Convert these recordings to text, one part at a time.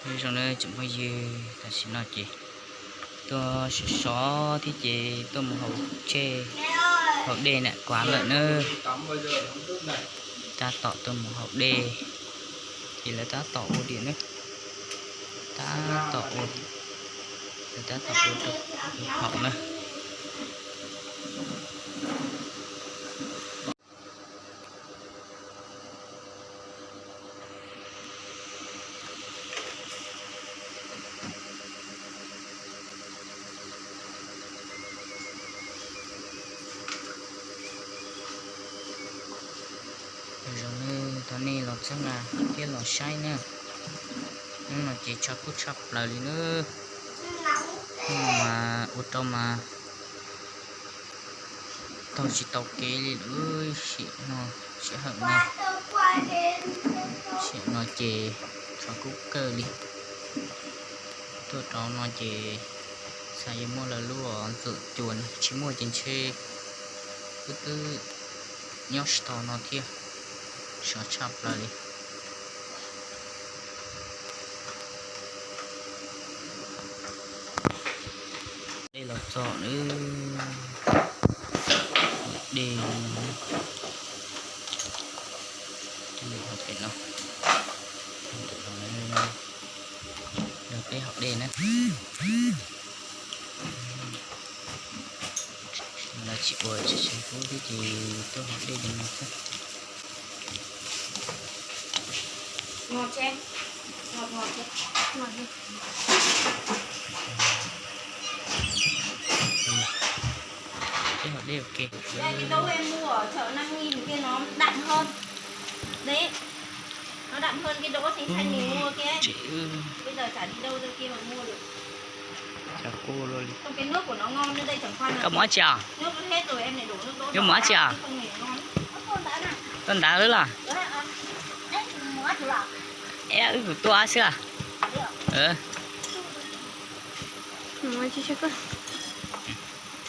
Nyob zoo nawb tsoom phooj ywg, tam sim no ces tuaj sov sov thiab ces tuaj mus haus dej, haus dej nam kuav lawm nawb. Tab tom tuaj mus haus dej, ces lawv tab tom ua diam nawb. Tab tom ua, lawv tab tom ua rau haus nawb. Zoo li thov nej los txhawb nqa thiab los saib na. Hnub no ces tshav kub tshaj plaws li nawb. Hnub no mas ua rau mas taug tsis tau kev li lawm. Sim no, sij hawm no, sim no ces tshav kub kawg li. Tuaj rau no ces xav yuav muaj lawv lub ntxuam cua, tsis muaj ces ntshe wb twb nyob tsis tau no thiab. Sov tshaj plaws li. Dej los txog nawb. Dej, dej pem no. Los peb haus dej na. Lawv tsis ua tsev tsev kub thiab ces tuaj haus dej li no xwb. Peb haus dej ua ke. Đi đâu em mua ở chợ Nam Ngim kia nó đậm hơn. Đấy. Nó đậm hơn cái đỗ Thanh Thanh mình mua kia ấy. Bây giờ chả đi đâu ra kia mà mua được. Trong cái nước của nó ngon, ở đây chẳng qua là nước nó hết rồi em lại đổ nước đỗ đỏ vào chứ không hề ngon. Tuaj ntawd lawm los? Wb kuj tuaj xwb.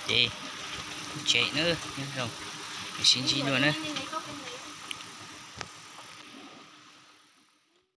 Ces tsev nawb, nyob zoo, sib ntsib dua nawb.